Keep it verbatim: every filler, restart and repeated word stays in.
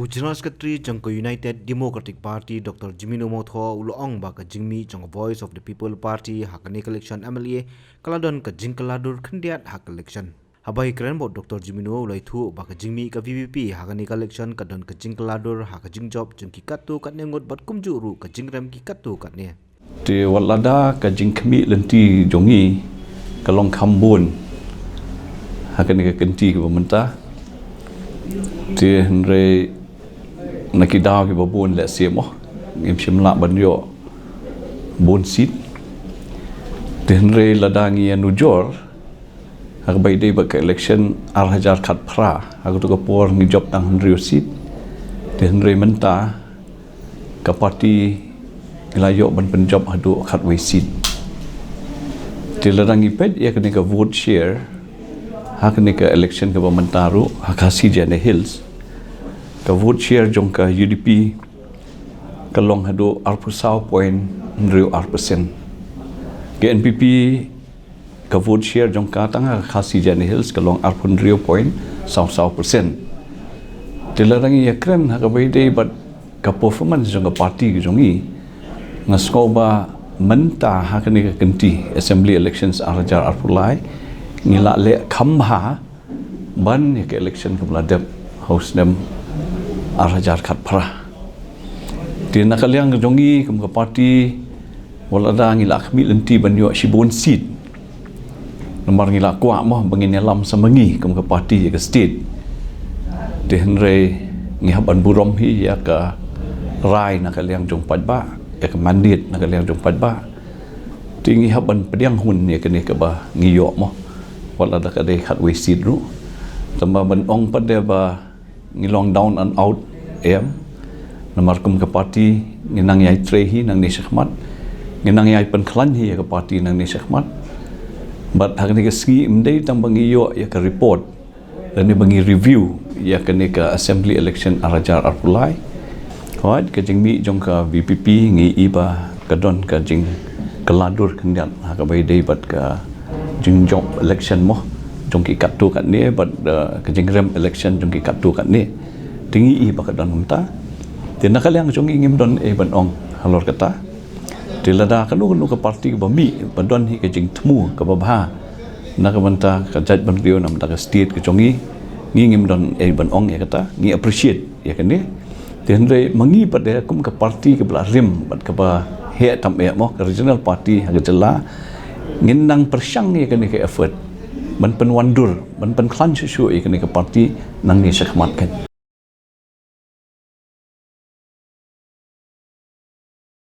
General Secretary jong ka United Democratic Party, Doctor Jemino Mawthoh, u la ong ba ka jingmih jong ka Voice of the People Party ha kane ka election M L A ka la don ka jingkylla dur khyndiat ha ka election. Haba ïakren bad u Doctor Jemino, u la ïathuh ba ka jingmih ka V P P ha kane ka election ka don ka jingkylla dur ha ka jingjop jong ki katto katne ngut bad kumjuh ruh ka jingrem ki katto katne. Te wat lada ka jingkhmih lynti jong ngi ka long kham bun ha kane ka kynti kaba mynta, te hynrei na ki daw kiba bun lehse mo ngim shym lah ban ïoh bun seat. Te hynrei lada ngi ïanujor ha kaba ïadei bad ka election ar hajar khatphra, ha kato ka por ngi jop tang hynriew seat. Te hynrei mynta ka party ngi la ïoh ban pynjop haduh khatwei seat. Te lada ngi peit ïa kane ka vote share ha kane ka election kaba mynta ruh ha Khasi Jaintia Hills, ka vote share jong ka U D P ka long haduh arphew saw point hynriew ar percent. Ka N P P ka vote share jong ka tang ha Khasi Jaintia Hills ka long arphew hynriew point saw saw percent. Te lada ngi ïakren ha kaba ïadei bad ka performance jong ka party ka jong ngi, nga sngew ba mynta ha kane ka kynti assembly elections ar hajar arphew lai ngi la leh kham bha ban ïa ka election kaba la dep ha u snem ar hajar khatphra. Te na ka liang ka jong ngi kum ka party, wat lada ngi la khmih lynti ban ïoh shibun seat, namar ngi la kwah mo ba ngin ïalam sa ma ngi kum ka party ïa ka state. Te hynrei ngi hap ban burom hi ïa ka rai na ka liang jong paidbah, ïa ka mandate na ka liang jong paidbah. Te ngi hap ban pdiang hun ïa kane kaba ngi ïoh mo, wat lada ka dei khatwei seat ruh. Tangba ban ong pat de ba ngi long down and out, em. Namar kum ka party ngi nang ïai trei hi nangne shakhmat, ngi nang ïai pynkhlaiñ hi ïa ka party nangne shakhmat. Bad ha kane ka sngi ym dei tang ba ngi ïoh ïa ka report lane ba ngi review ïa kane ka assembly election ar hajar arphew lai. Hooid, ka jingmih jong ka V P P ngi i ba ka don ka jingkylla dur khyndiat ha kaba ïadei bad ka jingjop election mo jong ki katto katne bad, eh, ka jingrem election jong ki katto katne. Te ngi i ba ka don kumta. Te na ka liang jong ngi ngim don ei ban ong halor kata. Te lada kano kano ka party kaba mih ba don hi ka jingthmu kaba bha na ka bynta ka jaitbynriew, na ka bynta ka state ka jong ngi, ngi ngim don ei ban ong ïa kata, ngi appreciate ïa kane. Te hynrei ma ngi pat de kum ka party kaba la rim bad kaba heh tam eh mo, ka regional party ha ka jylla, ngin nang pyrshang ïa kane ka effort ban pynwandur, ban pynkhlaiñ shuh shuh ïa kane ka party nangne shakhmat kan.